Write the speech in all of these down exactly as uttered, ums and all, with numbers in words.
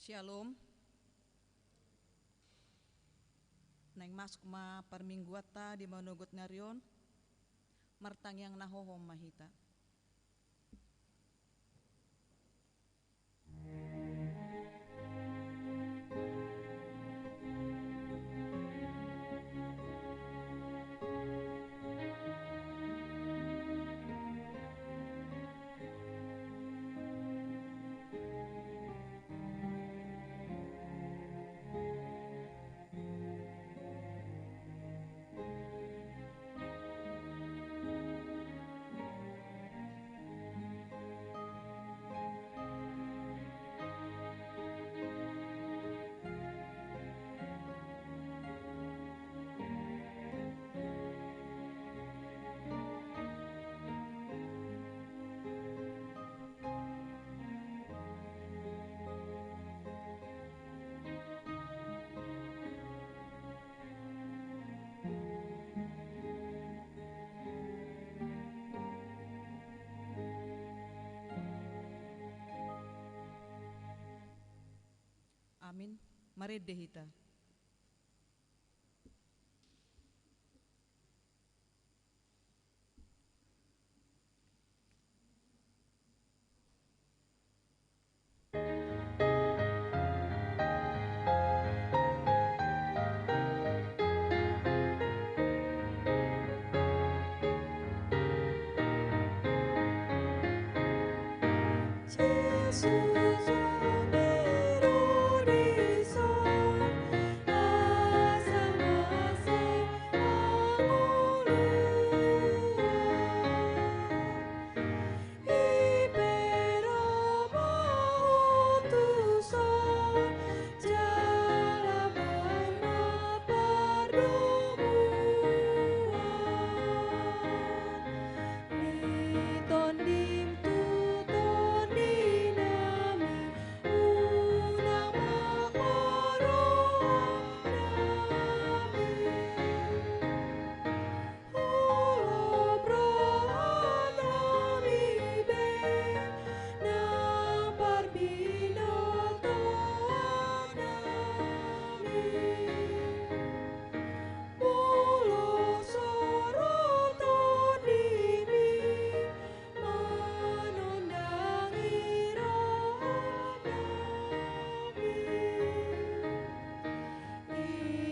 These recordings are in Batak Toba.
Syalom. Naeng masuk ma parmingguanta di manogot ni ari on. Martangiang na hohom ma hita. Amin. Marende hita.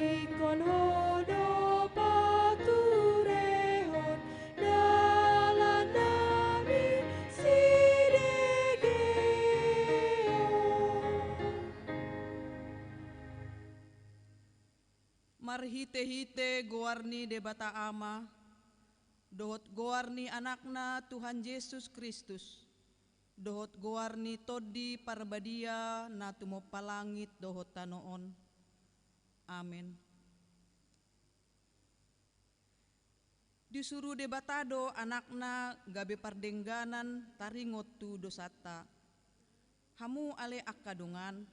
Ingkon Ho do paturehon dalan nami sidegeon. Marhitehite goar ni Debata Ama, dohot goar ni Anakna Tuhan Jesus Kristus, dohot goar ni Tondi Parbadia na tumompa langit dohot tano on. Amen. Disuru Debata do Anakna gabe pardengganan taringot tu dosanta. Hamu ale angka dongan,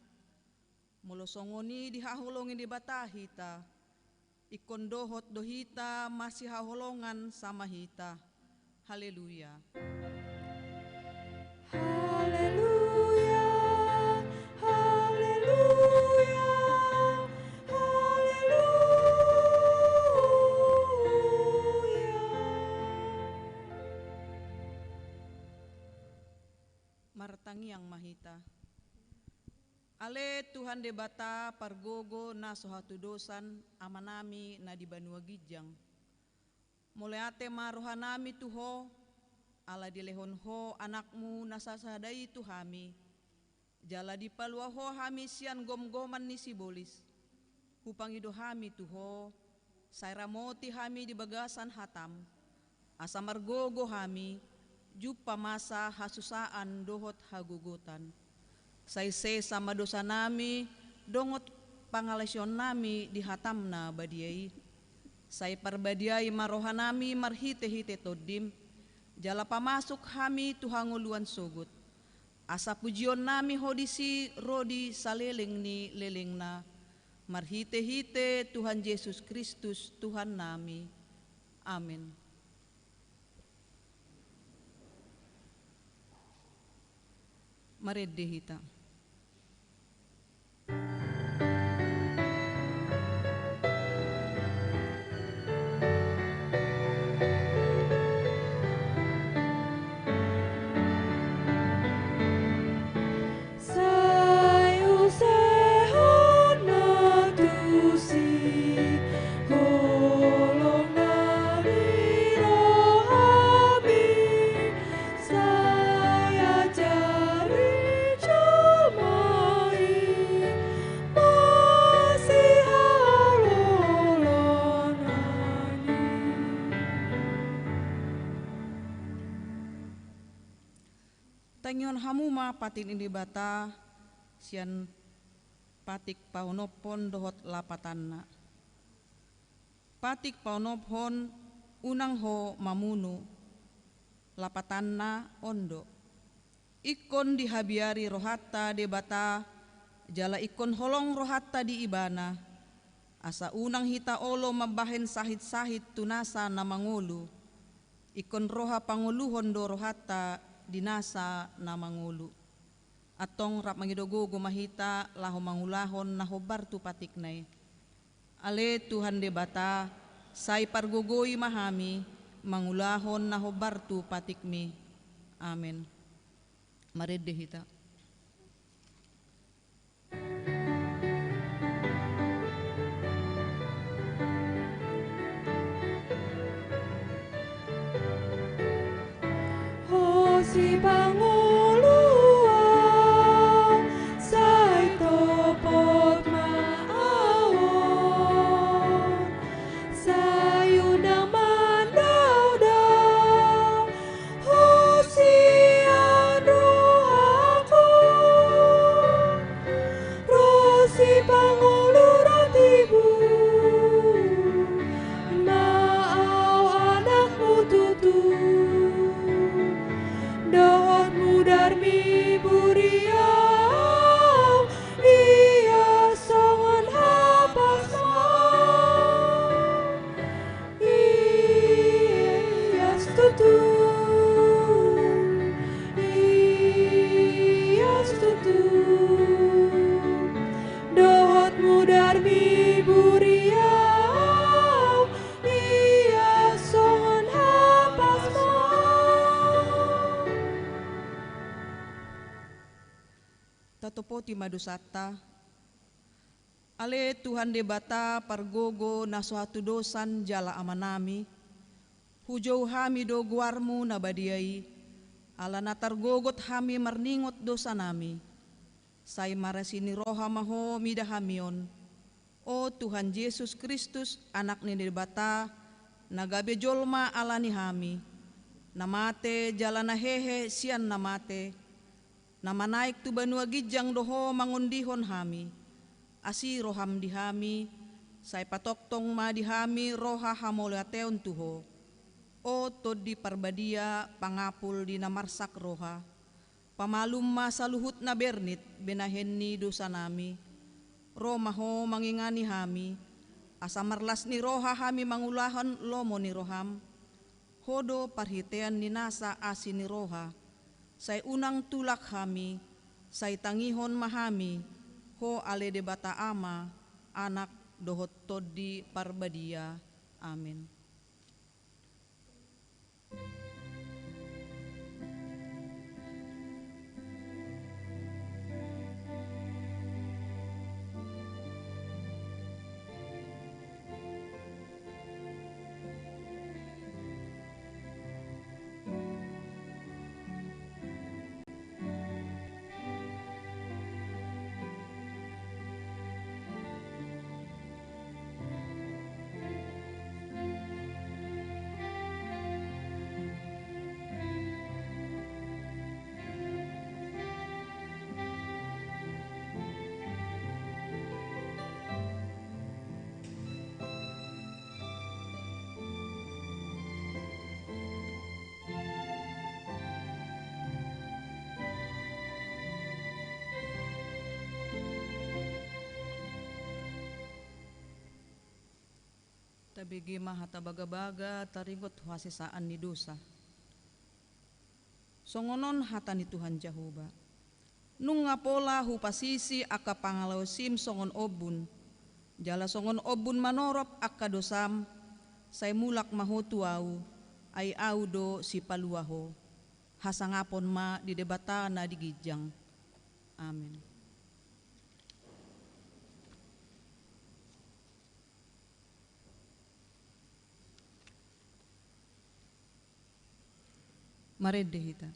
molo songon i dihaholongi Debata hita, ingkon dohot do hita masihaholongan sama hita. Haleluya. Haleluya, haleluya, haleluya. Martangiang ma hita. Ale Tuhan Debata pargogo na so hatudosan, Amanami na di banua ginjang. Mauliate ma rohanami tu Ho, ala dilehon Ho Anakmu na sasada i tu hami, jala dipalua Ho hami sian gomgoman ni sibolis. Hupangido hami tu Ho, sai ramoti hami di bagasan hataM, asa margogo hami, jumpa masa hasusaan dohot hagogotan. Sai sesa ma dosanami, dohot pangalaosionnami di hataM na badia i. Sai parbadiai ma rohanami marhitehite TondiM, jala pamasuk hami tu hangoluan sogot. Asa pujionnami Ho disi ro di saleleng ni lelengna, marhitehite Tuhan Jesus Kristus Tuhannami. Amen. Marende hita. Tangihon hamu ma patik ni Debata sian patik paonomhon dohot lapatanna. Patik paonomhon, unang ho mamunu. Lapatanna on do: Ingkon dihabiari rohanta Debata, jala ingkon holong rohanta di Ibana, asa unang hita olo mambahen sahit-sahit tu nasa na mangolu. Ingkon roha pangoluhon do rohanta di nasa na mangolu. Antong rap mangido gogo ma hita laho mangulahon na hombar tu patikna i. Ale Tuhan Debata, sai pargogoi ma hami mangulahon na hombar tu patikmi. Amen. Marende hita. Ho Sipangolu ahu, sai topot ma ahu on. Sai unang mandaodao ho sian rohangku. Ro Sipangolu, ro tibu ma ahu anakmu tutu. Dohot mudarmi buri ahu, ia songon hapas ma ahu. Ias tutu, ias tutu. Dohot mudarmi buri ahu, ia songon hapas ma ahu. Tatopoti ma dosanta. Ale Tuhan Debata, pargogo na so hatudosan jala Amanami, hujou hami do goarmu na badia i, ala na targogot hami marningot dosanami. Sai marasi ni roha ma ho mida hami on, o Tuhan Jesus Kristus, Anak ni Debata, na gabe jolma ala ni hami, na mate jala na hehe sian na mate, na manaek tu banua ginjang do ho mangondihon hami. Asi roham di hami, sai patongtong ma di hami roha hamauliateon tu ho. O Tondi Parbadia, pangapul di na marsak roha, pamalum ma saluhut na bernit benahen ni dosanami. Ro ma ho mangingani hami, asa marlas ni roha hami mangulahon lomo ni roham. Ho do parhitean ni nasa asi ni roha. Sai unang tulak hami, sai tangihon ma hami, ho ale Debata Ama, Anak, dohot Tondi Parbadia. Amen. Tabege ma hata bagabaga taringot hasesaan ni dosa. Songon on hata ni Tuhan Jahowa: Nunga pola hupasisi angka pangalaosim songon ombun, jala songon ombun manorop angka dosam, sai mulak ma ho tu Ahu, ai Ahu do Sipalua ho. Hasangapon ma di Debata na di ginjang. Amen. Marende hita.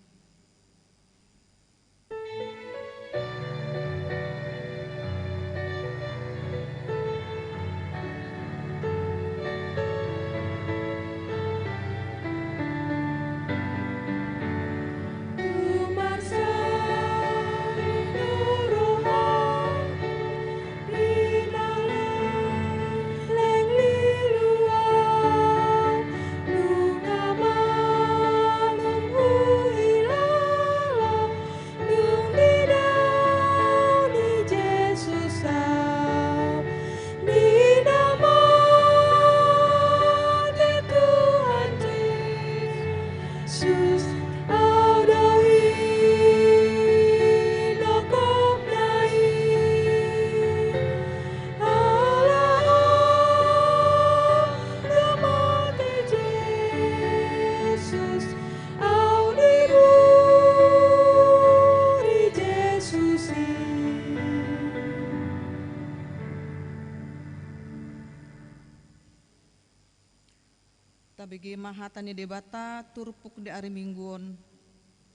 Tabege ma hata ni Debata turpuk di ari Minggu on,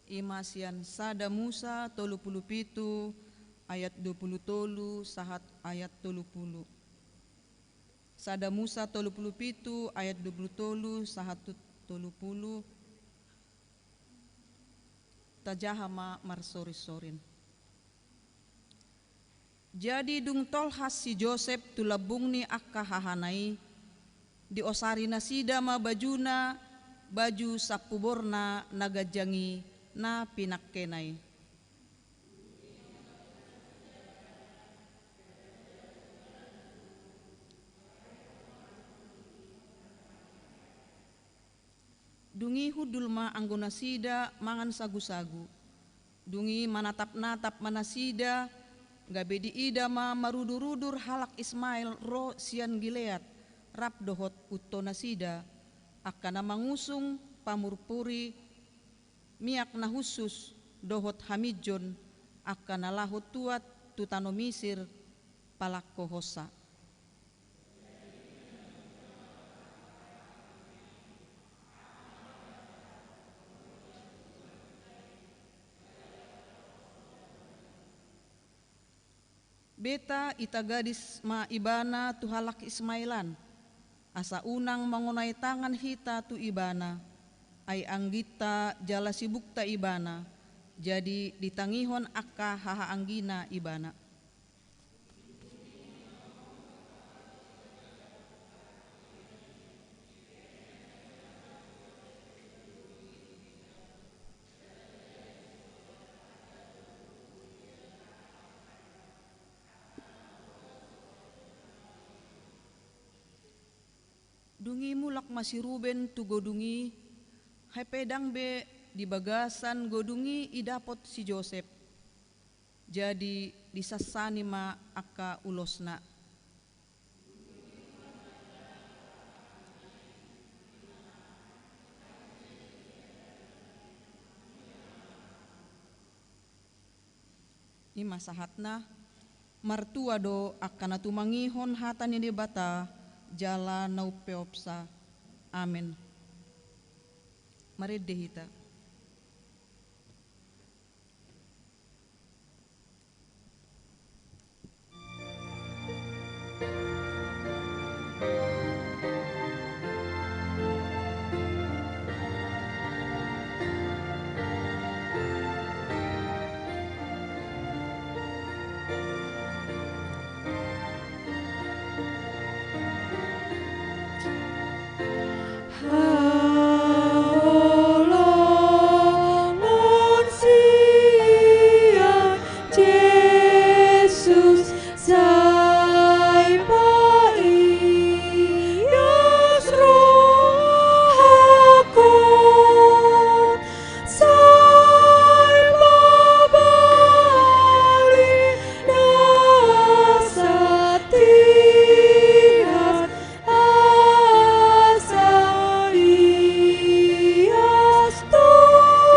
i ma sian sada Musa tolu pulu pitu ayat dua pulu tolu sahat ayat tolu pulu. Sada Musa tolu pulu pitu ayat dua pulu tolu sahat tu tolu pulu. Tajaha ma marsorisorin. Jadi dung tolhas si Josep tu lambung ni angka hahana i, diosari nasida ma bajuna, baju sampuborna na ganjang i, na pinangkena i. Dung i hundul ma anggo nasida mangan sagusagu. Dung i manatapnatap ma nasida, gabe diida ma marudurudur halak Ismael ro sian Gilead, rap dohot untonasida, angka na mangusung pamurpuri miak na hushus dohot haminjon, angka na laho tuat tu tano Misir palangkohonsa. Beta ita gadis ma ibana tu halak Ismael an, asa unang mangonai tangan hita tu ibana, ai angginta jala sibukta ibana, jadi ditangihon angka hahaanggina ibana. Dung i mulak ma si Ruben tu godung i, hape ndang be di bagasan godung i didapot si Josep. Jadi disansani ma angka ulosna. I ma sahatna. Martua do angka na tumangihon hata ni Debata jala na umpeopsa. Amen. Marende hita. Haholongon sian Jesus sai paias rohangkon, sai pabahen na satiap asa ias tondingkon.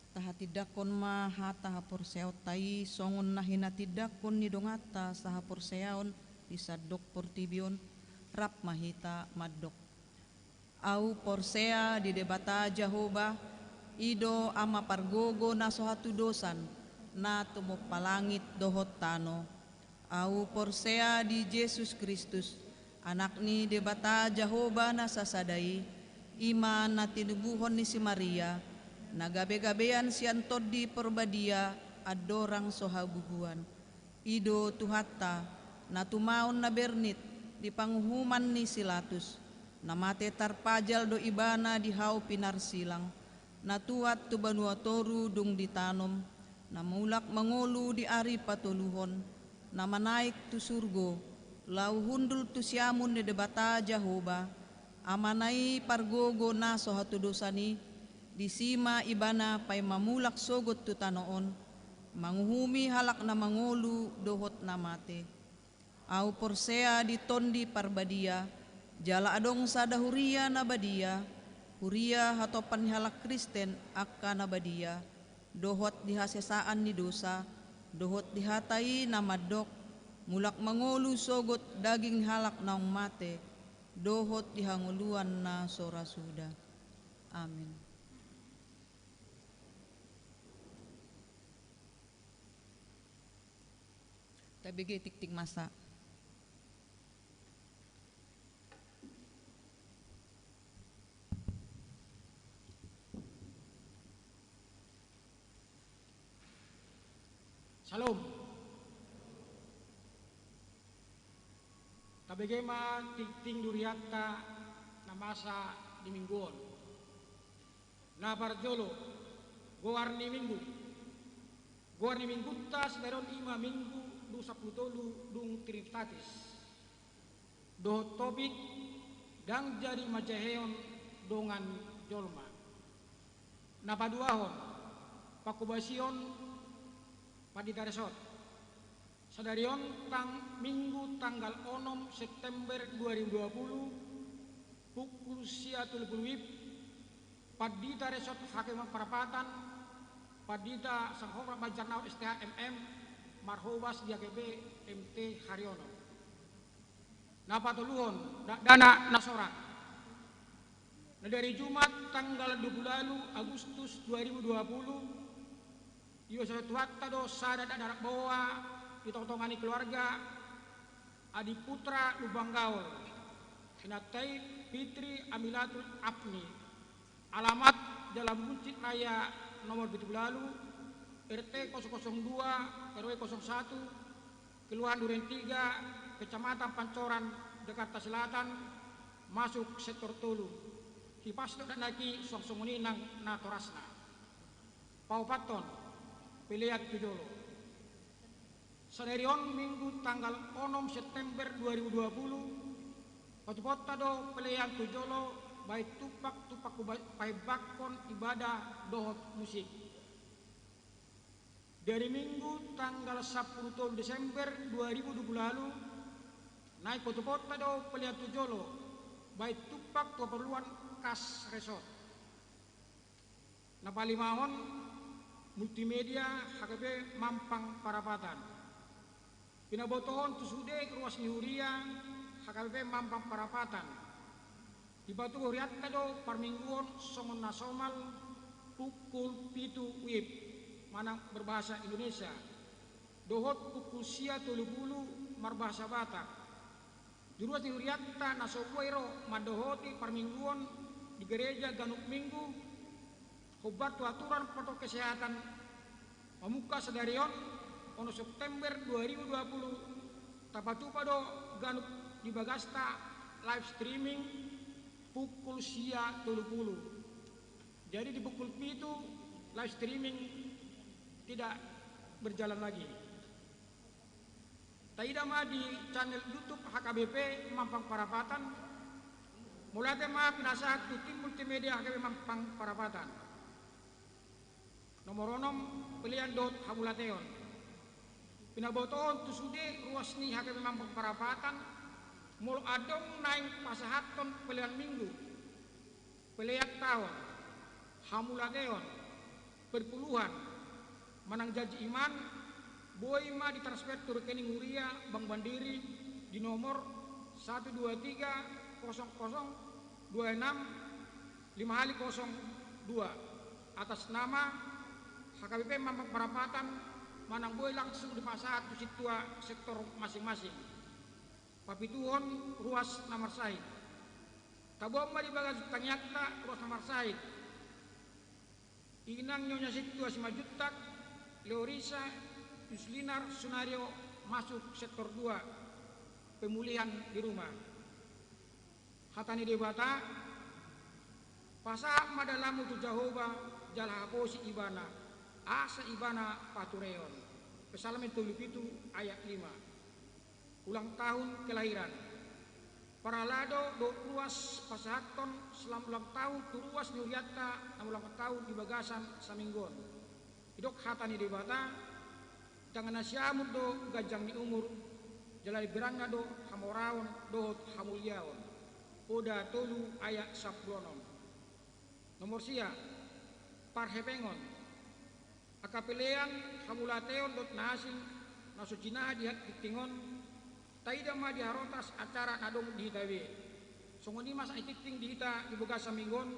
Tahatindangkon ma hata haporseaonta i songon na hinatindangkon ni donganta sahaporseaon di sandok portibi on, rap ma hita mandok. Ahu porsea di Debata Jahowa, i do Ama pargogo na so hatudosan, na tumompa langit dohot tano. Ahu porsea di Jesus Kristus, Anak ni Debata Jahowa na sasada i, i ma na tinubuhon ni si Maria, na gabegabean sian Tondi Porbadia, andorang so habubuan. I do Tuhanta, na tumaon na bernit di panguhuman ni si Latus, na mate tarpajal do Ibana di hau pinarsilang, na tuat tu banua toru dung ditanom, na mulak mangolu di ari patoluhon, na manaek tu surgo, laho hundul tu siamun ni Debata Jahowa, Amana i pargogo na so hatudosan i, disi ma Ibana paima mulak sogot tu tano on, manguhumi halak na mangolu dohot na mate. Ahu porsea di Tondi Parbadia, jala adong sada huria na badia, huria hatompa ni halak Kristen angka na badia, dohot di hasesaan ni dosa, Dohot di hata i na mandok, mulak mangolu sogot daging halak naung mate, dohot di hangoluan na so ra suda. Amin. Tabege tingting masa. Syalom. Tabege ma tingting di hurianta na masa di minggu on. Na parjolo, goar ni minggu. Goar ni minggunta sadari on i ma minggu dung sampulu tolu dung Trinitatis. Dohot topik, ndang jadi manjahehon dongan jolma. Na paduahon, pangkobasion pandita resort. Sadari on tang-, Minggu tanggal onom September dua ribu dua puluh, pukul sia tolu pulu WIB, pandita resort H K B M Parampatan, pandita Sanghorak Banjarnahor S T H M M, marhobas di H K B M T Haryono. Na patoluhon, dakdanak na sorat. Na dari Jumat tanggal dua puluh walu Agustus dua ribu dua puluh, diuasahon Tuhanta do sada dakdanak baoa di tongatonga ni keluarga, Adiputra Lumban Gaol, inanta i Fitri Amilatul Apni, alamat Jalan Buncit Raya nomor pitu pulu walu, R T kosong kosong dua, R W kosong satu, Kelurahan Duren Tiga, Kecamatan Pancoran, Jakarta Selatan, masuk sektor tolu. Hipas do dakdanak i, suang songon i nang natorasna. Paopathon, pelean tu jolo. Sadari on Minggu tanggal onom September dua ribu dua puluh, patupaonta do pelean tu jolo bahen tumpak, tumpak huba-, pahebakkon ibadah dohot musik. Dari Minggu tanggal sampulu tolu Desember dua ribu dua puluh lalu, naeng patupaonta do pelean tu jolo bahen tumpak tu haporluan kas resort. Na palimahon, multimedia H K B Mampang Parapatan. Pinabotohon tu sude ruas ni huria H K B P Mampang Parapatan. Dipatupa hurianta do parmingguon songon na somal pukul pitu WIB manang berbahasa Indonesia, dohot pukul sia tolu pulu marbahasa Batak. Di ruas ni hurianta na so boi ro mandohoti parmingguon di gereja ganup Minggu, hombar tu aturan protokol kesehatan, mamungka sadari on, onom September dua ribu dua puluh, tapatupa do ganup di bagasta live streaming pukul sia tolu pulu. Jadi di pukul pitu live streaming tidak berjalan lagi. Taida ma di channel YouTube H K B P Mampang Parapatan. Mauliate ma pinasahat tu tim multimedia H K B P Mampang Parapatan. Nomor onom, pelean dohot hamauliateon. Pinabotohon tu sude ruas ni H K B P Mampang Parapatan, molo adong naeng pasahathon pelean Minggu, pelean taon, hamauliateon, perpuluhan, manang janji iman, boi ma ditransfer tu rekening huria Bank Mandiri di nomor satu dua tiga kosong kosong dua enam lima kali kosong dua, atas nama H K B P Mampang Parapatan, manang boi langsung dipasahat tu sintua sektor masing-masing. Papituhon, ruas na marsahit. Taboan ma di bagasan tangiangta ruas na marsahit. Inang Nyonya Sintua Simanjuntak, Leorisa Yuslinar Sunario, masuk sektor dua, pemulihan di rumah. Hata ni Debata, pasahat ma dalanmu tu Jahowa, jala haposi Ibana, asa Ibana patureon. Psalmen tolu pitu ayat lima. Ulang tahun kelahiran. Parhalado dohot ruas pasahathon selamat ulang tahun tu ruas ni hurianta na ulang tahun di bagasan saminggu on. Didok hata ni Debata, di tangan na siamun do ganjang ni umur, jala di berangna do hamoraon dohot hamuliaon. Oda tolu ayat sampulu onom. Nomor sia, parhepengon. Angka pelean, hamauliateon dohot na asing na so jinaha di tingting on, taida ma di harotas acara na adong di hita be. Songon i ma sahat ni tingting di hita di bagasan minggu on.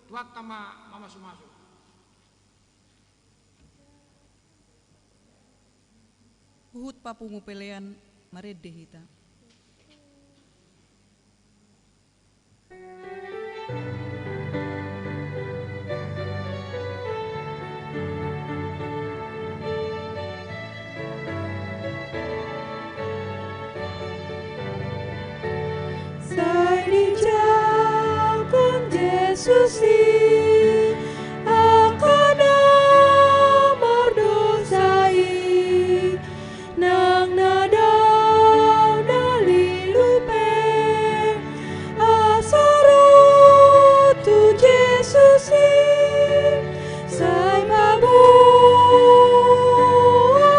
Tuhanta ma mamasumasu. Huhut papungu pelean, marende hita. Sai dijangkon Jesus i angka na mardosa i, nang na dao na lilu pe, asa ro tu Jesus i, sai paboa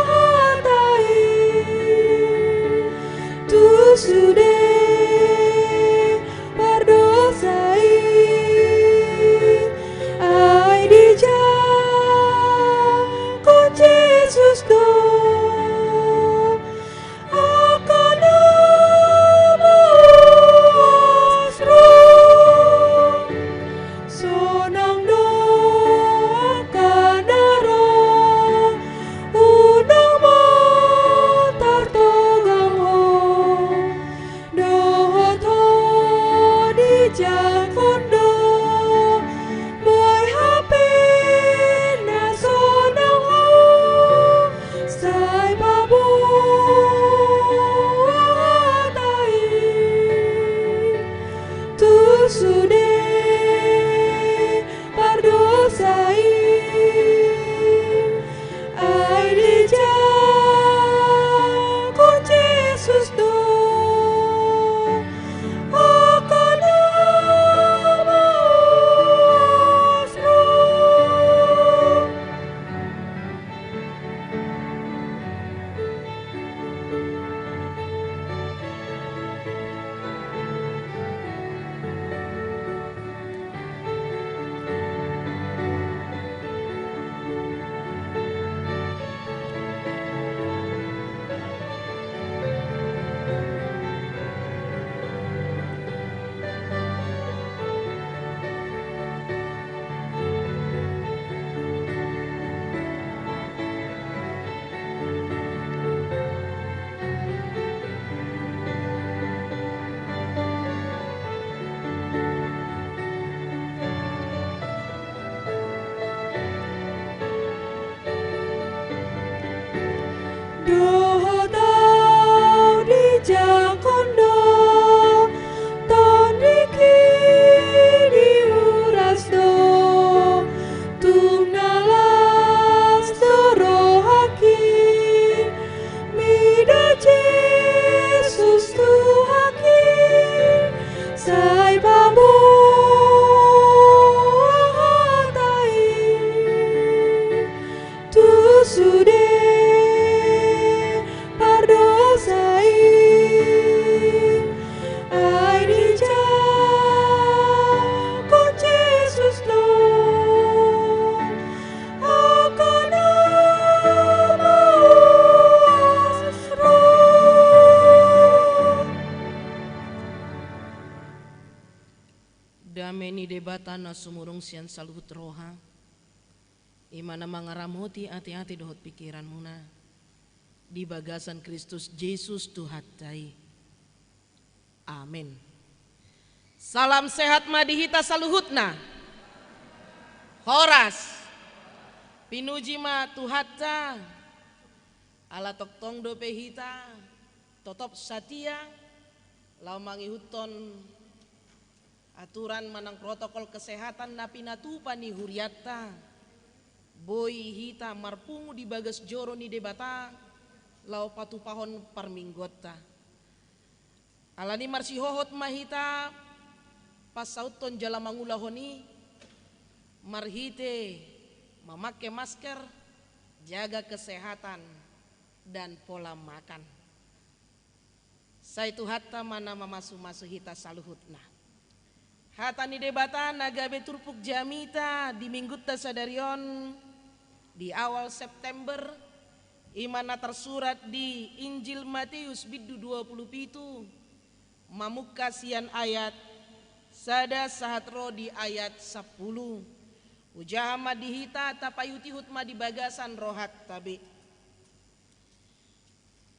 hata i tu sude pardosa i. Ai dijangkon Jesus do angka na mauas ro, sonang do angka na ro, unang ma tartogang ho. Dohot ho dijangkon do, boi hape na sonang ho, sai paboa hata i tu sude pardosa i. Ai dijangkon Jesus do angka na mauas ro. Dohot au dijangkon do, Tondi diuras do, tung na las do rohangki mida Jesus Tuhanki, sai paboa hata i tu sude pardosa i. Ai dijangkon Jesus do angka na mauas ro. Dame ni Debata na sumurung sian saluhut roha, i ma na mangaramoti ateate dohot pingkiranmuna di bagasan Kristus Jesus Tuhanta i. Amen. Salam sehat ma di hita saluhutna. Horas. Pinuji ma Tuhanta, ala tongtong dope hita totop satia laho mangihuthon aturan manang protokol kesehatan na pinatupa ni hurianta, boi hita marpungu di bagas joro ni Debata laho patupahon parmingguonta. Alani marsihohot ma hita pansauthon jala mangulahon i marhite mamake masker, jaga kesehatan, dan pola makan. Sai Tuhanta ma na mamasumasu hita saluhutna. Hata ni Debata na gabe turpuk jamita di minggunta sadari on, Di awal September, i ma na tarsurat di Injil Mateus bindu dua pulu pitu, mamungka sian ayat sada sahat ro di ayat sampulu. Hujaha ma di hita, tapaihut-ihut ma di bagasan rohanta be.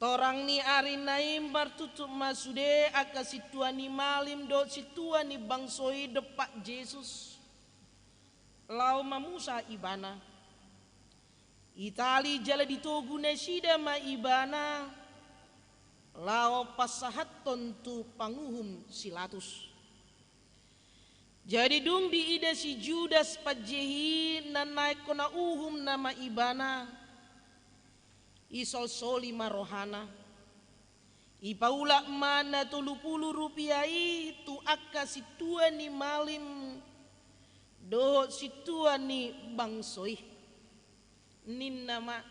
Torang ni ari na i martutup ma sude angka sintua ni malim dohot sintua ni bangso i dompak Jesus, laho mamusa ibana. Itali jala ditogu nasida ma ibana, laho pasahathon tu panguhum si Latus. Jadi dung diida si Judas panjehit i, na naeng hona uhum nama ibana, isolsoli ma rohana. Ipaulak ma na tolu pulu rupia i tu angka sintua ni malim dohot sintua ni bangso i. Ninna ma,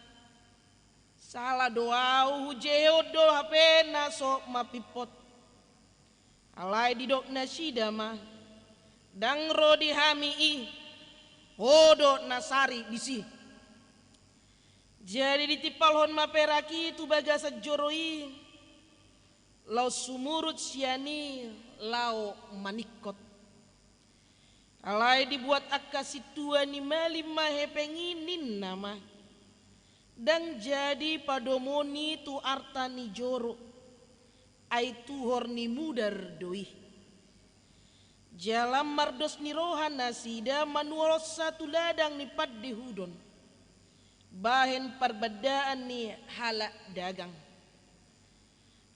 "Sala do ahu, hujehehon do hape na so mapimpot." Alai didok nasida ma, "Ndang ro di hami i, ho do na sari disi." Jadi ditimpalhon ma perak i tu bagasan joro i, laos sumurut sian i laho maningkot. Alai dibuat angka sintua ni malim ma hepeng i, ninna ma, "Ndang jadi padomuhon i tu arta ni joro, ai tuhor ni mudar do i." Jala mardos ni roha nasida manuhorhonsa tu ladang ni pandehudon, bahen parbandaan ni halak dagang.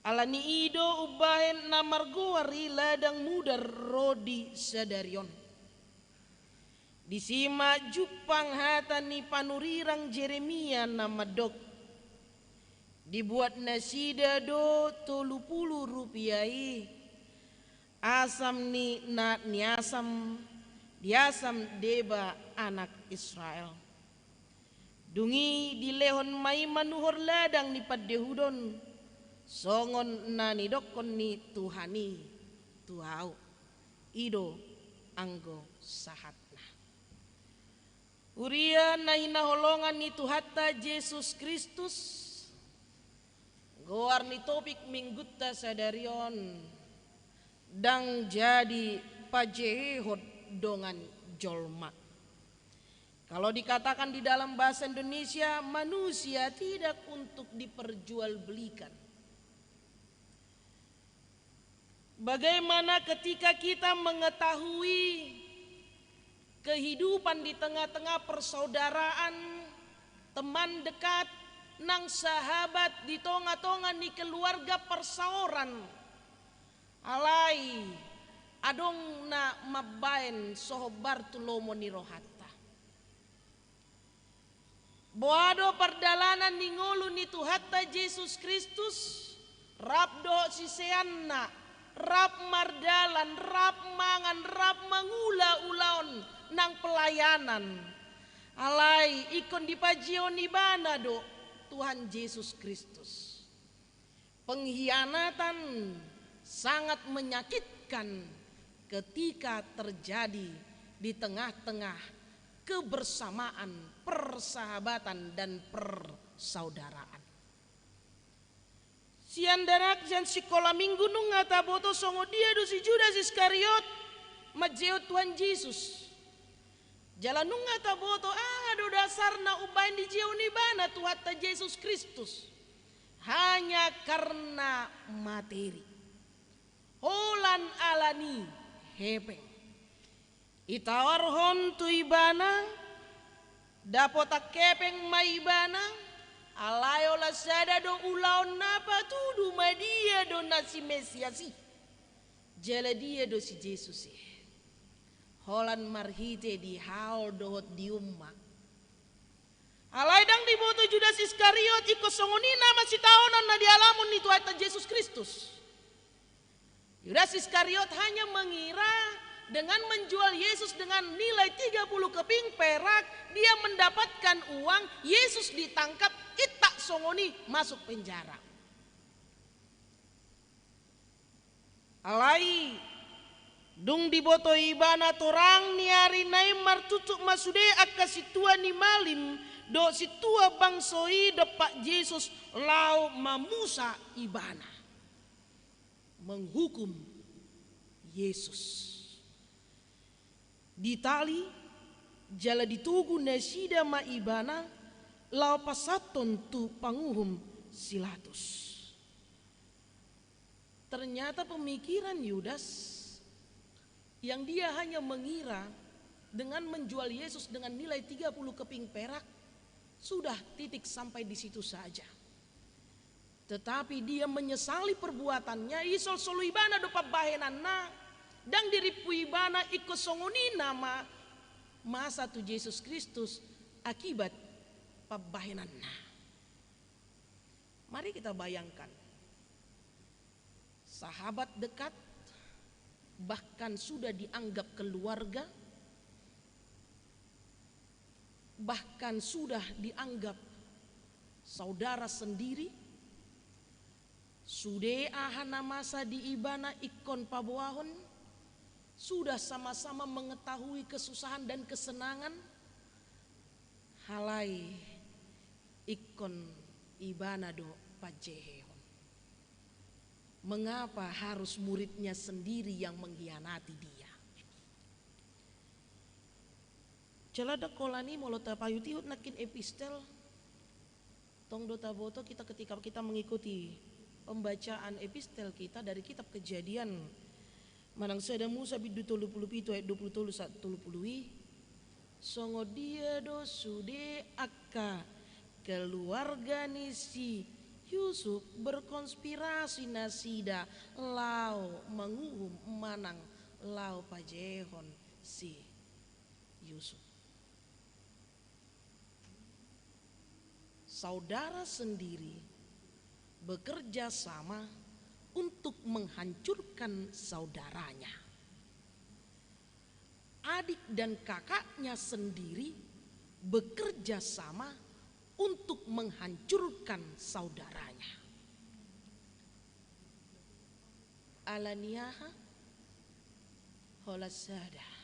Ala ni i do umbahen na margoar i ladang mudar ro di sadari on. Disi ma jumpang hata ni panurirang Jeremia na mandok, "Dibuat nasida do tolu pulu rupia i, asam ni na niasam, diasam deba anak Israel." Dung i dilehon ma i manuhor ladang ni pandehudon, songon na nidokkon ni Tuhan i tu ahu. I do anggo sahatna. Huria na hinaholongan ni Tuhanta Jesus Kristus, goar ni topik minggunta sadari on, "Ndang jadi pajehehon dongan jolma." Kalau dikatakan di dalam bahasa Indonesia, manusia tidak untuk diperjualbelikan. Bagaimana ketika kita mengetahui kehidupan di tengah-tengah persaudaraan, teman dekat, nang sahabat, di tonga-tonga ni keluarga parsaoran, alai adong na mambahen so hombar tu lomo ni rohanta. Boha do pardalanan ni ngolu ni Tuhanta Jesus Kristus, rap dohot siseanna, rap mardalan, rap mangan, rap mangula ulaon nang pelayanan. Alai ingkon dipajieon ibana do Tuhan Jesus Kristus. Pengkhianatan sangat menyakitkan ketika terjadi di tengah-tengah kebersamaan, persahabatan, dan persaudaraan. Sian danak sian sikola minggu nunga taboto songon dia do si Judas Iskariot manjehehon Tuhan Jesus. Jala nunga taboto aha do dasarna umbahen dijehehon ibana Tuhanta Jesus Kristus. Hanya karna materi. Holan ala ni hepeng. Itawarhon tu ibana, dapotan hepeng ma ibana, alai holan sada do ulaonna, patudu ma dia do na si Mesias i. Jala dia do si Jesus i. Holan marhite dihaol dohot diumma. Alai ndang diboto Judas Iskariot ingkon songon i nama sitaonon na dialamon ni Tuhanta Jesus Kristus. Judas Iskariot hanya mengira dengan menjual Yesus dengan nilai tiga puluh keping perak, dia mendapatkan uang, Yesus ditangkap, intak songon i masuk penjara. Alai Dung diboto ibana torang ni ari na i, martutuk ma sude angka sintua ni malim dohot sintua bangso i dompak Jesus laho mamusa ibana, menghukum Jesus. Ditali jala ditogu nasida ma ibana laho pasahathon tu panguhum si Pilatus. Ternyata pemikiran Yudas yang dia hanya mengira dengan menjual Yesus dengan nilai tiga puluh keping perak, sudah, titik, sampai di situ saja. Tetapi dia menyesali perbuatannya, isol solu ibana do pambahenanna, ndang dirimpu ibana, ingkon songon i nama masa tu Jesus Kristus akibat pambahenanna. Mari kita bayangkan, sahabat dekat, bahkan sudah dianggap keluarga, bahkan sudah dianggap saudara sendiri, sude aha na masa di ibana ingkon paboahon, sudah sama-sama mengetahui kesusahan dan kesenangan, alai ingkon ibana do panjehehon. Mengapa harus muridnya sendiri yang mengkhianati dia? Jala ndang holan i molo tapaihut-ihut nangkin epistel, tong do taboto kita ketika kita mengikuti pembacaan epistel kita dari kitab Kejadian, manang sada Musa bindu tolu pulu pitu ayat dua pulu tolu sahat tolu pulu i, songon dia do sude angka keluarga ni si Yusuf berkonspirasi nasida laho manguhum manang laho pajehon si Yusuf. Saudara sendiri bekerja sama untuk menghancurkan saudaranya. Adik dan kakaknya sendiri bekerja sama untuk menghancurkan saudaranya. Ala ni aha? Holan sada.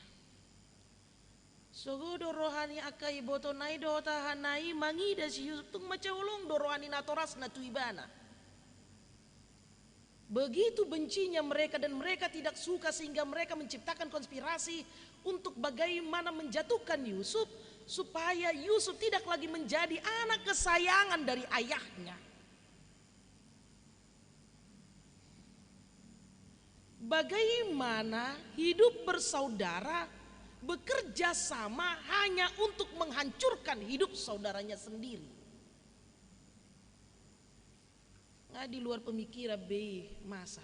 Sogo do roha ni angka ibotona i dohot ahana i mangida si Yusuf, tung mansai holong do roha ni natorasna tu ibana. Begitu bencinya mereka dan mereka tidak suka sehingga mereka menciptakan konspirasi untuk bagaimana menjatuhkan Yusuf, supaya Yusuf tidak lagi menjadi anak kesayangan dari ayahnya. Bagaimana hidup bersaudara bekerja sama hanya untuk menghancurkan hidup saudaranya sendiri? Nga di luar pemikiran be i masa.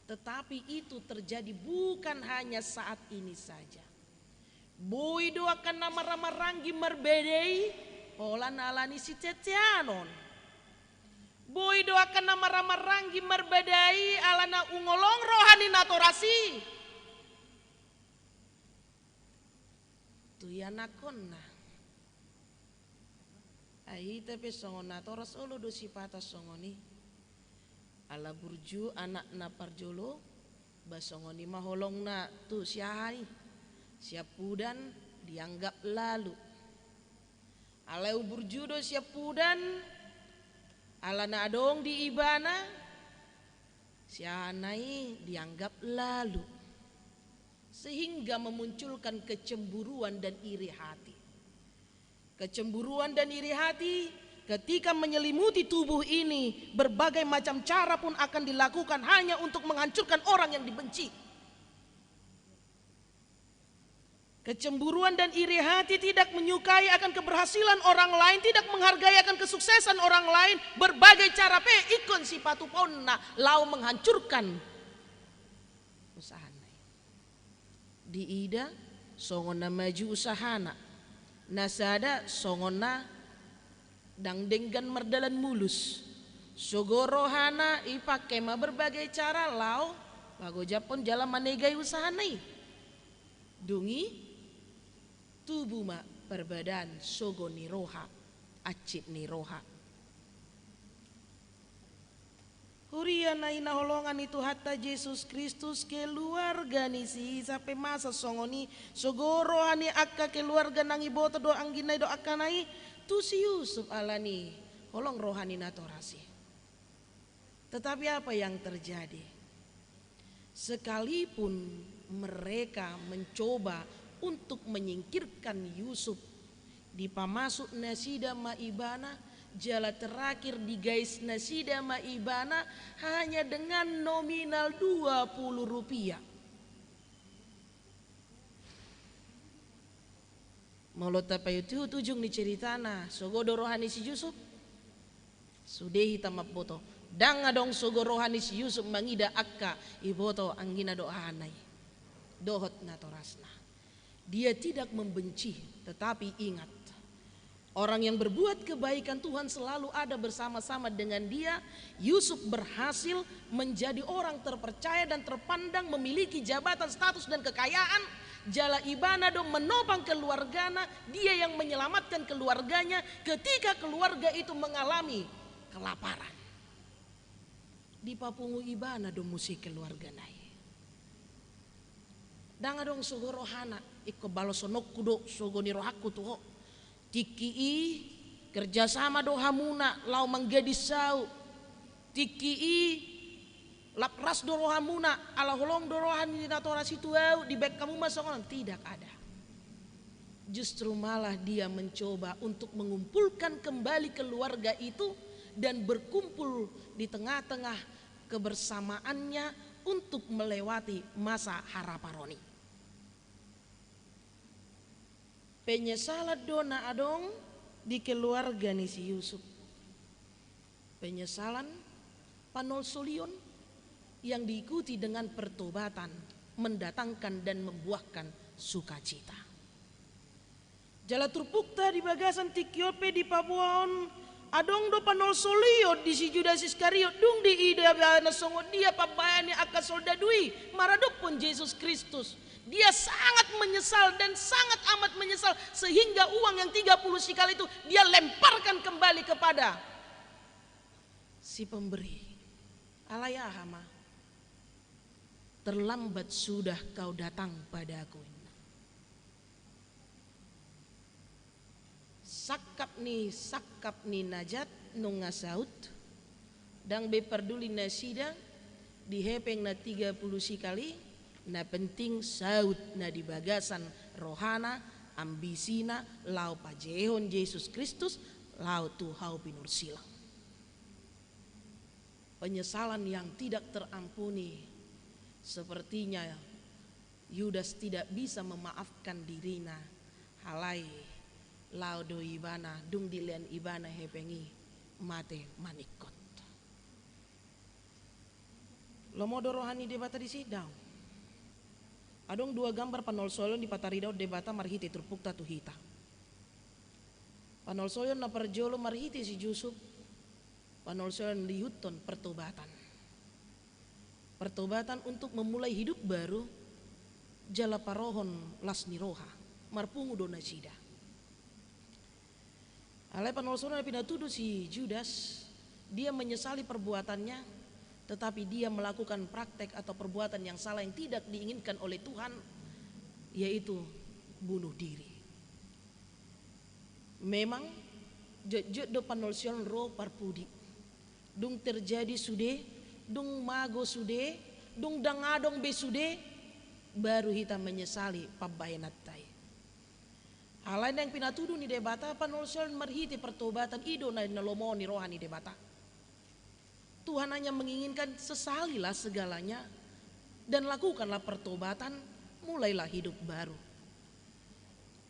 Tetapi itu terjadi bukan hanya saat ini saja. Boi do angka na marhahamaranggi marbadai holan ala ni siteanon. Boi do angka na marhahamaranggi marbadai alana ungolong roha ni natoras i tu ianakhonna. Ai hita pe songon natoras olo do sipata songon i. Ala burju anak na parjolo, ba songon i ma holongna tu si aha i, siampudan dianggap lalu. Alai burju do siampudan, alana adong di ibana, si ahana i dianggap lalu. Sehingga memunculkan kecemburuan dan iri hati. Kecemburuan dan iri hati ketika menyelimuti tubuh ini, berbagai macam cara pun akan dilakukan hanya untuk menghancurkan orang yang dibenci. Kecemburuan dan iri hati tidak menyukai akan keberhasilan orang lain, tidak menghargai akan kesuksesan orang lain, berbagai cara pe ingkon sipatupaonna laho menghancurkan usahana. Diida songon na maju usahana, na sada songon na ndang denggan mardalan mulus. Sogo rohana ipake ma berbagai cara laho pagojaphon jala manegai usahana i. Dung i tubu ma parbadaan sogo ni roha, hansit ni roha. Huria na hinaholongan ni Tuhanta Jesus Kristus, keluarga ni si Isak pe masa songon i, sogo roha ni angka keluarga nang iboto dohot angginna i dohot angkana i tu si Yusuf alani holong roha ni natoras i. Tetapi apa yang terjadi? Sekalipun mereka mencoba untuk menyingkirkan Yusuf, dipamasuk nasida ma ibana, jala terakhir digais nasida ma ibana hanya dengan nominal dua puluh rupiah. Molo tapaihutihut ujung ni ceritana, sogo do roha ni si Yusuf? Sude hita mamboto, ndang adong sogo roha ni si Yusuf mangida angka iboto, anggina dohot angana i dohot natorasna. Dia tidak membenci, tetapi ingat, orang yang berbuat kebaikan, Tuhan selalu ada bersama-sama dengan dia. Yusuf berhasil menjadi orang terpercaya dan terpandang, memiliki jabatan, status, dan kekayaan. Jala ibana do menopang keluargana, dia yang menyelamatkan keluarganya ketika keluarga itu mengalami kelaparan. Dipapungu ibana do muse keluargana i. Ndang adong sogo rohana, ingkon balosononku do sogo ni rohangku tu ho. Tingki i kerjasama do hamuna laho manggadis saut. Tingki i lap ras do rohamuna, ala holong do roha ni natoras i tu ahu, dibaen hamu ma songon on. Tidak ada. Justru malah dia mencoba untuk mengumpulkan kembali keluarga itu dan berkumpul di tengah-tengah kebersamaannya untuk melewati masa haraparon i. Penyesalan do na adong di keluarga ni si Yusuf. Penyesalan, panolsolion yang diikuti dengan pertobatan mendatangkan dan membuahkan sukacita. Jala turpukta di bagasan tingki on pe dipaboa on, adong do panolsolion di si Judas Iskariot, dung diida ibana songon dia pambahenan ni angka soldadu i maradophon Jesus Kristus. Dia sangat menyesal dan sangat amat menyesal, sehingga uang yang tiga puluh sikal itu dia lemparkan kembali kepada si pemberi. Alai aha ma? Terlambat sudah kau datang padaku, ninna. Sangkap ni sangkap ni na jat nunga saut, ndang be parduli nasida di hepeng na tiga puluh sikal i, na penting saut na di bagasan rohana, ambisina, laho pajehon Jesus Kristus, laho tu hau pinursilang. Penyesalan yang tidak terampuni. Sepertinya Yudas tidak bisa memaafkan dirina, alai laho do ibana, dung dilean ibana hepeng i, mate maningkot. Lomo do roha ni Debata disi? Daong. Adong dua gambar panolsolion dipataridahon Debata marhite turpukta tu hita. Panolsolion na parjolo marhite si Yusuf, panolsolion lihuthon pertobatan. Pertobatan untuk memulai hidup baru, jala parohon las ni roha, marpungu do nasida. Alai panolsolion na pinatudu si Judas, dia menyesali perbuatannya, tetapi dia melakukan praktek atau perbuatan yang salah yang tidak diinginkan oleh Tuhan, yaitu bunuh diri. Memang jotjot do panolsolion ro parpudi. Dung terjadi sude, dung mago sude, dung ndang adong be sude, baru hita menyesali pambahenanta i. Alai naeng pinatudu ni Debata panolsolion marhite pertobatan, i do na lomo ni roha ni Debata. Tuhan hanya menginginkan sesalilah segalanya dan lakukanlah pertobatan, mulailah hidup baru.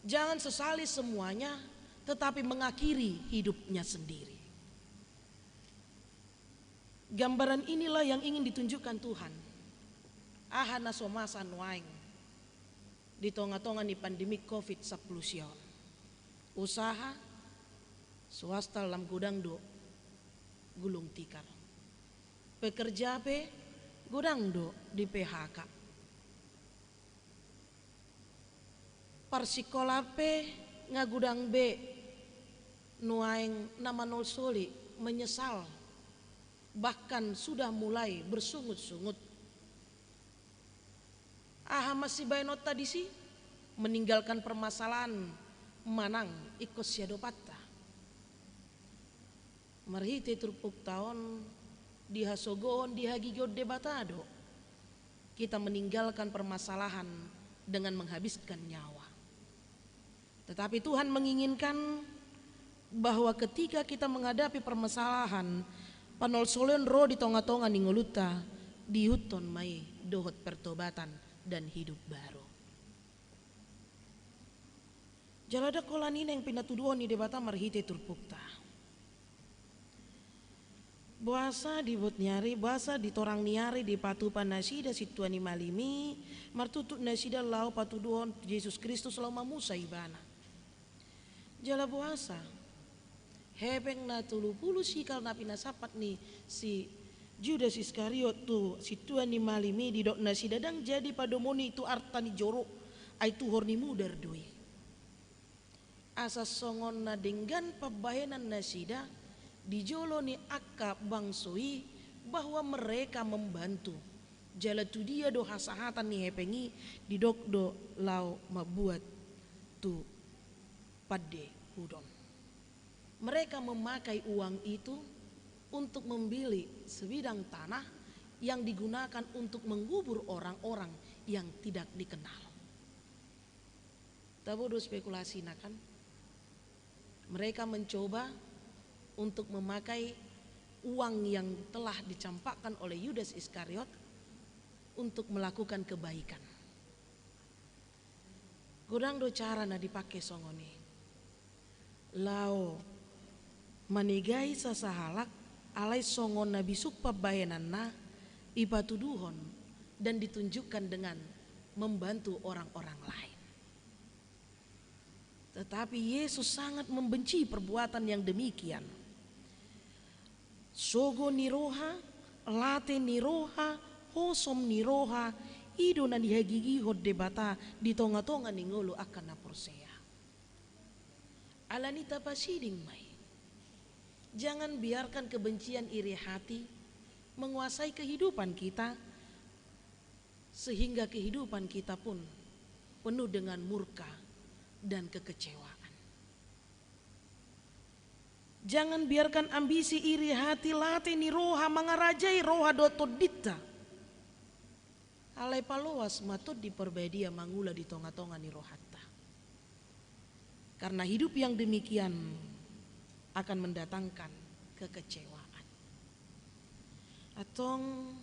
Jangan sesali semuanya, tetapi mengakhiri hidupnya sendiri. Gambaran inilah yang ingin ditunjukkan Tuhan. Aha na so masa nuaeng di tongatonga ni pandemi covid sampulu sia on? Usaha, swasta lam godang do gulung tikar. Pekerja pe godang do di P H K. Parsikola pe nga godang be nuaeng na manolsoli, menyesal. bahkan sudah mulai bersungut-sungut. Aha ma sibahenonta disi? Meninggalkan permasalahan manang ingkon siadopanta. Marhite turpukta on, dihasogohon, dihagigihon Debata do kita meninggalkan permasalahan dengan menghabiskan nyawa. Tetapi Tuhan menginginkan bahwa ketika kita menghadapi permasalahan, panolsoleon ro di tonga-tonga ni ngolunta, diihuthon ma i dohot pertobatan dan hidup baru. Jala ndang holan i naeng pinatuduhon ni Debata marhite turpukta. Boasa di bot ni ari, boasa di torang ni ari dipatupa nasida sintua ni malim i, martuntut nasida laho patuduhon Jesus Kristus laho mamusa ibana. Jala boasa hepeng na tolu pulu sikal na pinasapat ni si Judas Iskariot tu sintua ni malim i didok nasida ndang jadi padomoni tu arta ni joro, ai tuhor ni mudar do i. Asa songon na denggan pambahenan nasida di jolo ni angka bangso i bahwa mereka membantu. Jala tu dia do hasahatan ni hepeng i, didok do laho mambuat tu pande hudon. Mereka memakai uang itu untuk membeli sebidang tanah yang digunakan untuk mengubur orang-orang yang tidak dikenal. Tabo do spekulasina kan? Mereka mencoba untuk memakai uang yang telah dicampakkan oleh Yudas Iskariot untuk melakukan kebaikan. Godang do cara na dipake songon i. Laho manegai sasahalak, alai songon na bisuk pambahenanna, ipatuduhon dan ditunjukkan dengan membantu orang-orang lain. Tetapi Yesus sangat membenci perbuatan yang demikian. Sogo ni roha, late ni roha, hosom ni roha, i do na nihagigihon Debata di tonga-tonga ni ngolu angka na porsea. Alani i tapasiding ma i. Jangan biarkan kebencian, iri hati menguasai kehidupan kita, sehingga kehidupan kita pun penuh dengan murka dan kekecewaan. Jangan biarkan ambisi, iri hati, late ni roha mangarajai roha dohot tondinta. Alai paloas ma Tondi Parbadia mangula di tonga-tonga ni rohanta. Karena hidup yang demikian akan mendatangkan kekecewaan. Antong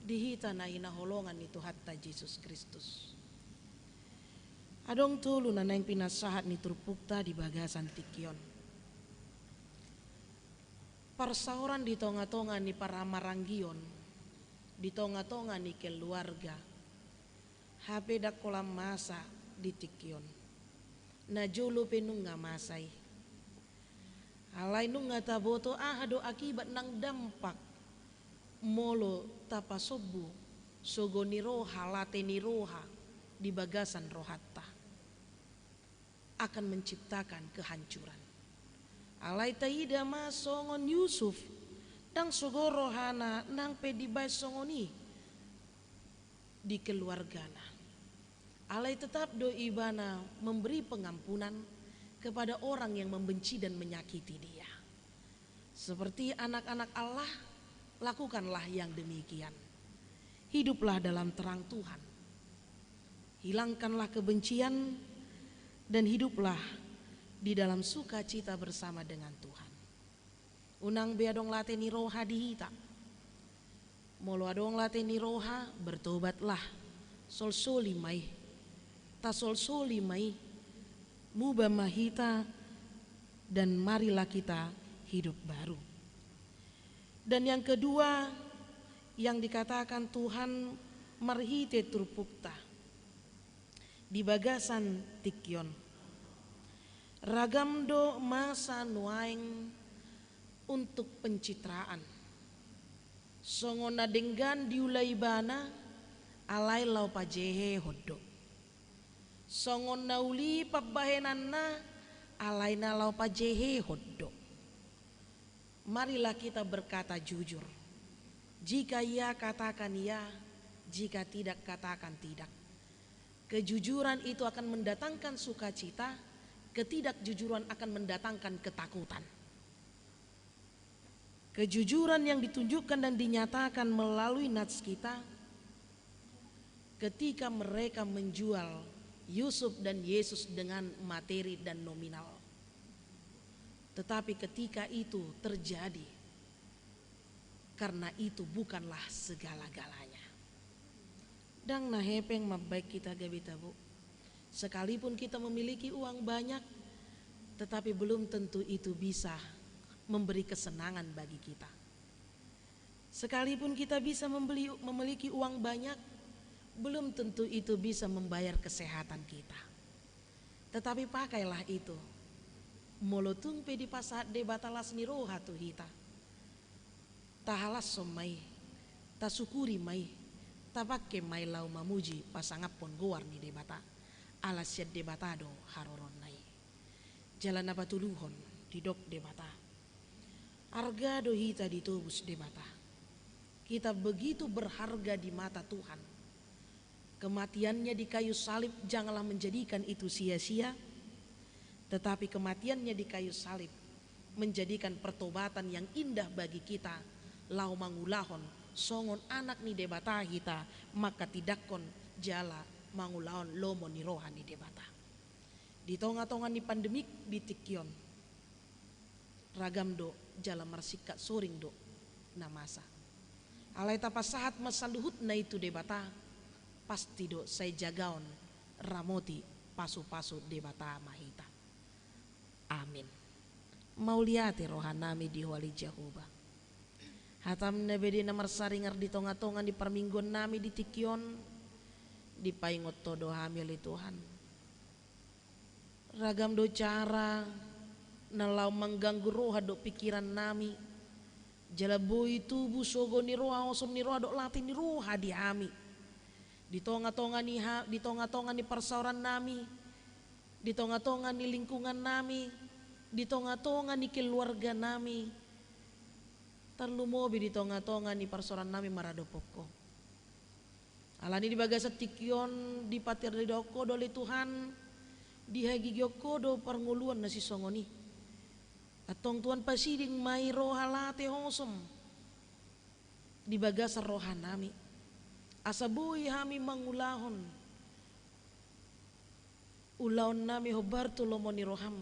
di hita na hinaholongan ni Tuhanta Jesus Kristus, adong tolu na naeng pinasahat ni turpukta di bagasan tingki on. Parsaoran di tonga-tonga ni parmaranggion, di tonga-tonga ni keluarga. Hape ndang holan masa di tingki on. Na jolo pe nunga masa i. Alai nunga taboto aha do akibat nang dampak molo tapasombu sogo ni roha, late ni roha di bagasan rohanta. Akan menciptakan kehancuran. Alai taida ma songon Yusuf, ndang sogo rohana nang pe dibaen songon i di keluargana. Alai tetap do ibana memberi pengampunan kepada orang yang membenci dan menyakiti dia. Seperti anak-anak Allah, lakukanlah yang demikian. Hiduplah dalam terang Tuhan. Hilangkanlah kebencian dan hiduplah di dalam sukacita bersama dengan Tuhan. Unang be adong late ni roha di hita. Molo adong late ni roha, bertobatlah. Solsoli ma i. Tasolsoli ma i. Muba ma hita dan marilah kita hidup baru. Dan yang kedua, yang dikatakan Tuhan marhite turpukta di bagasan tingki on. Ragam do masa nuaeng untuk pencitraan. Songon na denggan diula ibana, alai laho pajehehon do. Songon na uli pambahenanna, alai na laho pajehehon do. Marilah kita berkata jujur. Jika iya, katakan iya, jika tidak, katakan tidak. Kejujuran itu akan mendatangkan sukacita, ketidakjujuran akan mendatangkan ketakutan. Kejujuran yang ditunjukkan dan dinyatakan melalui nats kita ketika mereka menjual Yusuf dan Yesus dengan materi dan nominal. Tetapi ketika itu terjadi, karena itu bukanlah segala-galanya. Ndang na hepeng mambaen hita gabe tabo. Sekalipun kita memiliki uang banyak, tetapi belum tentu itu bisa memberi kesenangan bagi kita. Sekalipun kita bisa membeli, memiliki uang banyak, belum tentu itu bisa membayar kesehatan kita. Tetapi pakailah itu. Molo tung pe dipasahat Debata las ni roha tu hita, tahalashon ma i, tasukuri ma i, tapangke ma i laho mamuji pasangaphon goar ni Debata. Ala sian Debata do haroronna i. Jala na patoluhon, didok Debata, arga do hita ditobus Debata. Kita begitu berharga di mata Tuhan. Kematian-Nya di kayu salib janganlah menjadikan itu sia-sia, tetapi kematian-Nya di kayu salib menjadikan pertobatan yang indah bagi kita, laho mangulahon songon anak ni Debata hita, manghatindanghon jala mangulahon lomo ni roha ni Debata. Di tonga-tonga ni pandemik di tingki on, ragam do jala marsingkat soring do na masa. Alai tapasahat ma saluhutna i tu Debata, pasti do sai jagaon, ramoti, pasu-pasu Debata ma hita. Amin. Mauliate rohanami di Ho ale Jahowa. Hatam na badia na marsaringar di tonga-tonga ni parmingguonnami di tingki on, dipaingot Ho do hami ale Tuhan. Ragam do cara na laho mangganggu roha dohot pingkirannami, jala boi tubu sogo ni roha, osom ni roha dohot late ni roha di hami. Di tonga-tonga ni ha-, di tonga-tonga ni parsaorannami, di tonga-tonga ni lingkungannami, di tonga-tonga ni keluarganami, tarlumobi di tonga-tonga ni parsaorannami maradophon Ho. Alani di bagasan tingki on dipatardidok Ho do ale Tuhan, dihagigion Ho do parngoluon na sisongon i. Antong Tuhan, pasiding ma i roha, late, osom di bagasan rohanami, asa boi hami mangulahon ulaonnami hombar tu lomo ni roham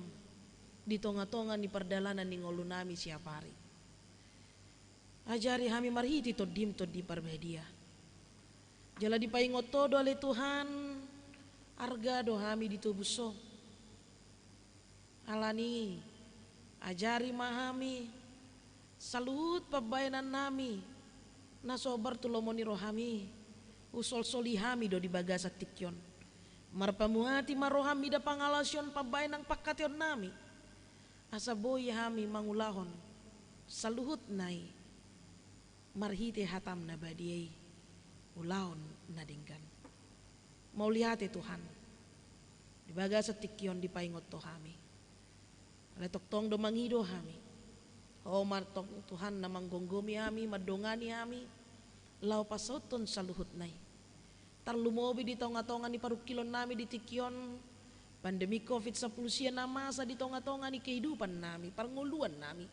di tonga-tonga ni pardalanan ni ngolunami siap ari. Ajari hami marhite Tondim Tondi Parbadia. Jala dipaingot Ho do ale Tuhan, arga do hami ditobus Ho. Alani i, ajari ma hami, saluhut pambahenannami na so hombar tu lomo ni rohami, husolsoli hami do di bagasan tingki on. Marpamuati ma roham mida pangalaosion pambahenan panghataionnami, asa boi hami mangulahon saluhutna i marhite hatam na badia i, ulaon na denggan. Mauliate Tuhan, di bagasan tingki on dipaingot Ho hami. Alai tongtong do mangido hami. Ho ma antong Tuhan na manggomgomi hami, mandongani hami laho pasauthon saluhutna i. Tarlumobi di tonga-tonga ni parungkilonnami di tingki on, pandemi covid sampulu sia na masa di tonga-tonga ni kehidupannami, parngoluannami,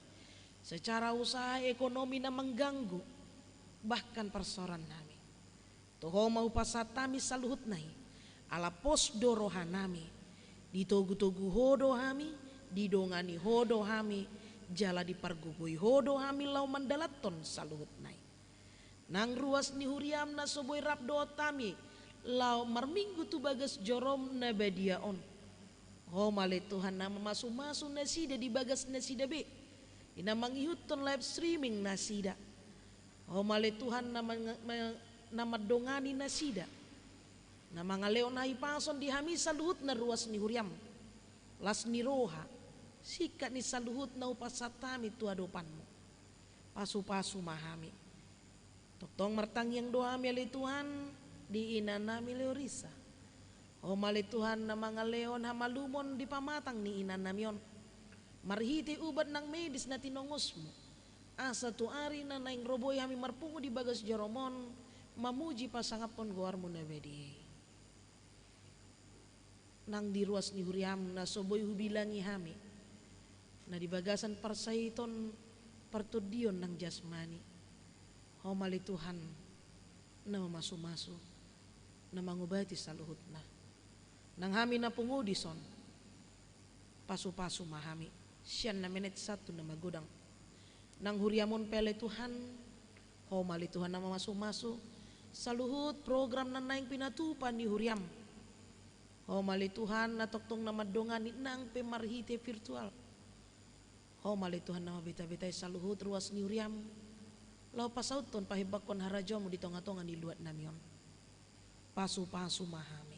secara usaha, ekonomi na mangganggu, bahkan parsaorannami. Tu Ho ma hupasahat hami saluhutna i, ala pos do rohanami, ditogu-togu Ho do hami, didongani Ho do hami, jala dipargogoi Ho do hami laho mandalanhon saluhutna i. Nang ruas ni huriam na so boi rap dohot hami laho marminggu tu bagas jorom na badia on, Ho ma ale Tuhan na mamasu-masu nasida di bagas nasida be, di na mangihuthon live streaming nasida. Ho ma ale Tuhan na mang-, ma-, na mandongani nasida, na mangalehon hahipason di hami saluhutna ruas ni huriam, las ni roha, singkat ni saluhutna hupasahat hami tu adopanmu. Pasu-pasu ma hami. Tongtong martangiang do hami ale Tuhan di inanami Leorisa. Ho ma ale Tuhan na mangalehon hamalumon di pamatang ni inanami on, marhite ubat nang medis na tinongosmu. Asa tu ari na naeng ro boi hami marpungu di bagas jarom on, mamuji pasangaphon goarmu na badia i. Nang di ruas ni huriam na so boi hubilangi hami, na di bagasan parsahiton, partondion nang jasmani, Ho ma ale Tuhan na mamasumasu, na mangubati saluhutna. Nang hami na pungu dison, pasupasu ma hami sian na menet sahat tu na magodang. Nang huriam on pe ale Tuhan, Ho ma ale Tuhan na mamasumasu saluhut program na naeng pinatupa ni huriam. Ho ma ale Tuhan na tongtong na mandongani nang pe marhite virtual. Ho ma ale Tuhan na mambetabetai saluhut ruas ni huriam, laho pasauthon pahembangkon harajaonmu di tongatonga ni luat nami on. Pasupasu ma hami,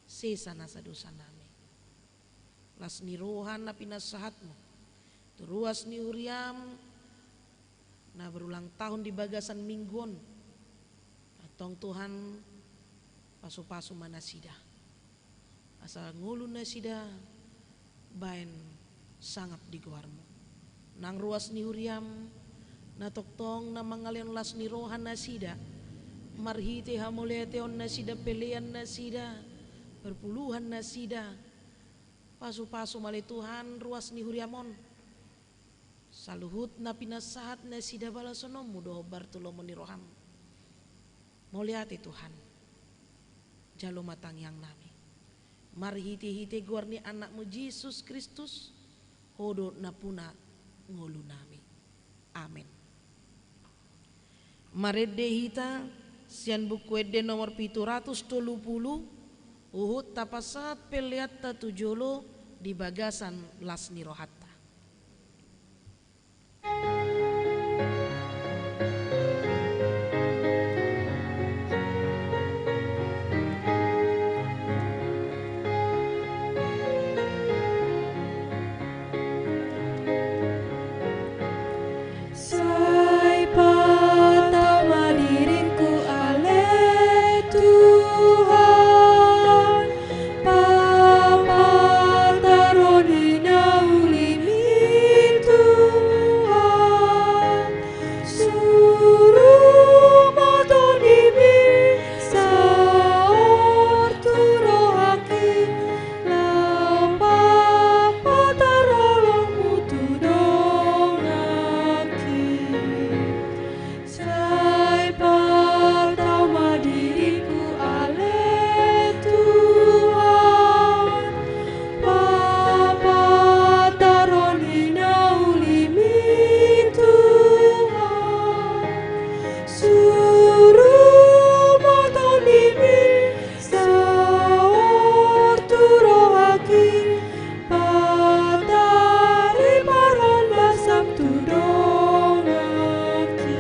sesa nasa dosa nami. Las ni roha na pinasahatmu tu ruas ni huriam na berulang tahun di bagasan minggu on. Antong Tuhan, pasupasu ma nasida, asa ngolu nasida baen sangap di goarmu. Nang ruas ni huriam na tongtong na mangalehon las ni roha nasida marhite hamauliateon nasida, pelean nasida, perpuluhan nasida. Pasupasu ma ale Tuhan ruas ni huriam on, saluhut na pinasahat nasida balasononmu do hombar tu lomo ni roham. Mauliate Tuhan. Jalo ma tangiang nami marhitehite goar ni Anakmu Jesus Kristus, Ho do nampuna ngolu nami. Amen. Marende hita sian Buku Ende nomor pitu ratus tolu pulu, huhut tapasahat peleanta tu jolo di bagasan las ni rohanta. Sai patau ma diringku ale Tuhan, papatarhon i na ulimi Tuhan, suru ma tondiMi saor tu rohangki, laho papatar holongMu tu donganki. Sai patau ma diringku ale Tuhan, papatarhon i na ulimi Tuhan, suru ma tondiMi saor tu rohangki, patari parhon basaM tu donganki.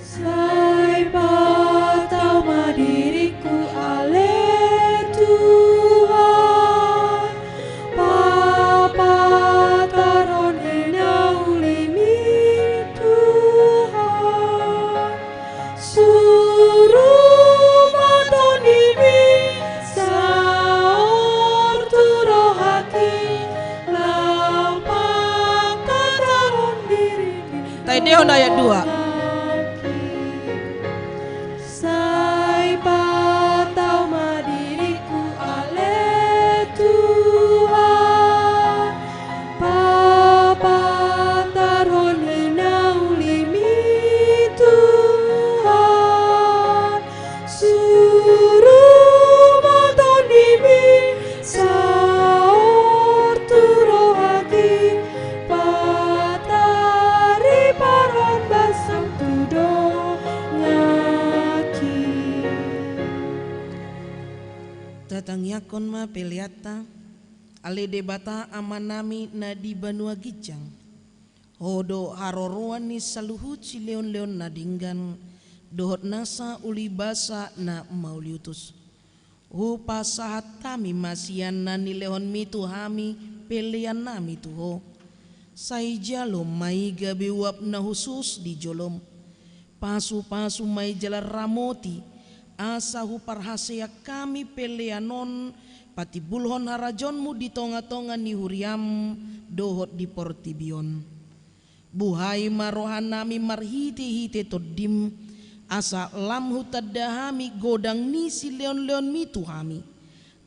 Sai patau ma diringku ale Tuhan, papatarhon i na ulimi Tuhan, suru ma tondiMi saor tu rohangki, laho papatarhon diringki. Taendehon ayat dua. Sai patau ma diringku ale Tuhan, papatarhon i na ulimi Tuhan, suru ma tondiMi saor tu rohangki, patari parhon basaM tu donganki. Tatangiangkon ma peleanta. Ale Debata Amanami na di banua ginjang, Ho do haroroan ni saluhut silehonlehon na denggan, dohot nasa ulibasa na mauliutus. Hupasahat hami ma sian na nilehonmi tu hami peleannami tu Ho. Sai jalo ma i gabe uap na hushus di jolom. Pasupasu ma i jala ramoti, asa huparhaseang hami pelean on patimbulhon harajaonmu di tongatonga ni huriam dohot di portibi on. Buhai ma rohanami marhitehite Tondim, asa lam hutanda hami godang ni silehonlehonmi tu hami.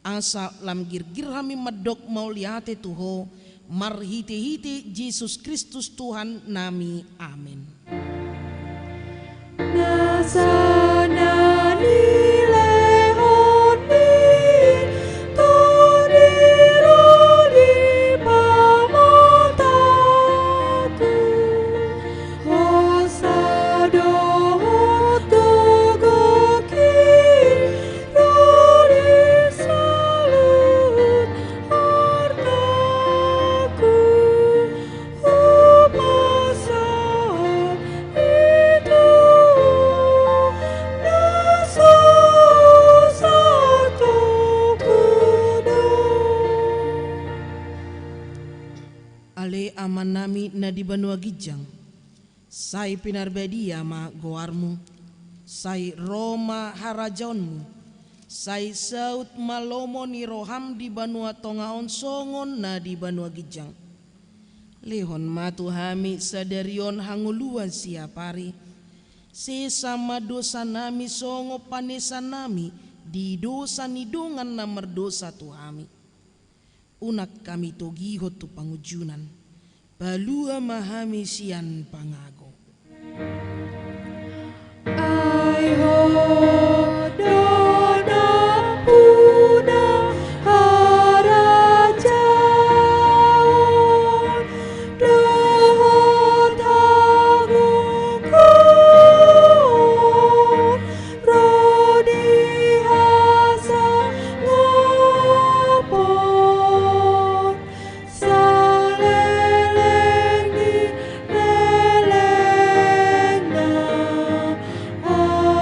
Asa lam girgir hami mandok mauliate tu Ho, marhitehite Jesus Kristus Tuhannami. Amen. Nasa na nilehonmi, Tondi, ro di pamotaku, hosa dohot gogoki, ro di saluhut artaku, hupasahat i tu Ho, na so satongkin do. Ale Amanami na di banua ginjang, sai pinarbadia ma goarmu, sai ro ma harajaonmu, sai saut ma lomo ni roham di banua tonga on songon na di banua ginjang. Lehon ma tu hami sadari on hangoluan siapari. Sesa ma dosanami songon panesanami di dosa ni dongan na mardosa tu hami. Unang hami togihon tu pangunjunan. Palua ma hami sian pangago. Ai Ho do nampuna harajaon dohot hagogoon, ro di hasangapon saleleng ni lelengna. Amen.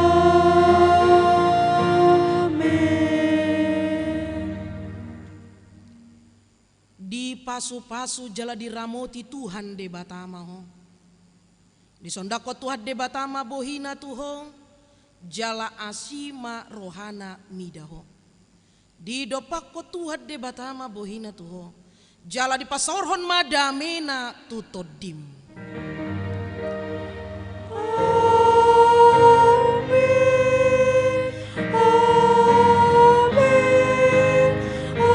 Dipasupasu jala diramoti Tuhan Debata ma ho. Disondangkon Tuhan Debata ma bohina tu ho, jala asi ma rohana mida ho. Didompakkon Tuhan Debata ma bohina tu ho, jala dipasaorhon ma damena tu tondim. Amen. Amen. Amen.